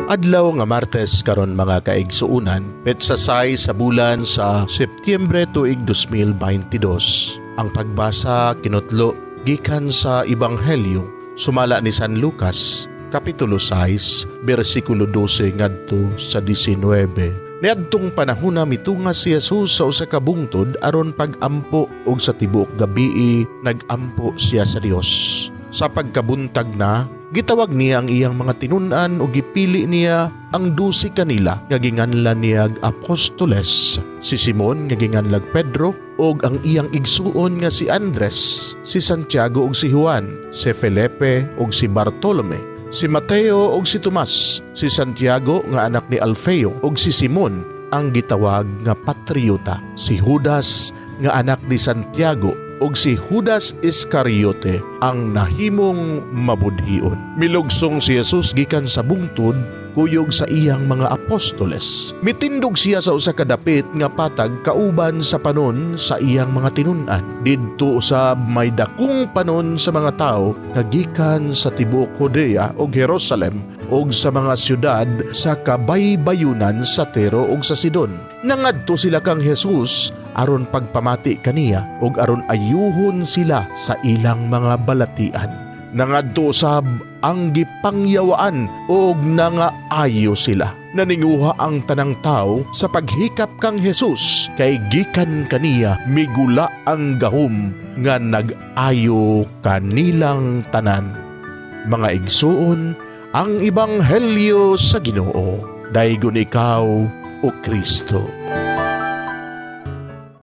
Adlaw nga Martes karon, mga kaigsuunan, petsa 6 sa bulan sa Setyembre, tuig 2022. Ang pagbasa kinutlo gikan sa Ebanghelyo sumala ni San Lucas, Kapitulo 6, bersikulo 12 ngadto sa 19. Niadtong panahona, mitunga si Jesus sa usa ka bungtod aron pag-ampo, ug sa tibuok gabii nag-ampo siya sa Dios. Sa pagkabuntag na, gitawag niya ang iyang mga tinun-an ug gipili niya ang 12 kanila nga ginganlan niyag apostoles. Si Simon nga ginganlag Pedro ug ang iyang igsuon nga si Andres, si Santiago ug si Juan, si Felipe ug si Bartolome, si Mateo ug si Tomas, si Santiago nga anak ni Alfeo ug si Simon ang gitawag nga Patriota, si Judas nga anak ni Santiago ug si Judas Iscariote ang nahimong mabudhion. Milugsong si Jesus gikan sa bungtod kuyog sa iyang mga apostoles. Mitindog siya sa usa ka dapit nga patag kauban sa panon sa iyang mga tinun-an. Didto usab may dakong panon sa mga tawo nga gikan sa tibuok Judea ug Jerusalem ug sa mga syudad sa kabaybayunan sa Tiro ug sa Sidon. Nangadto sila kang Jesus aron pagpamati kaniya ug aron ayuhon sila sa ilang mga balatian. Nangadto usab ang gipangyawaan ug nangaayo sila. Naninguha ang tanang tao sa paghikap kang Jesus kay gikan kaniya migula ang gahom nga nag-ayo kanilang tanan. Mga igsuon, ang Ebanghelyo sa Ginoo. Daygon ikaw, o Kristo.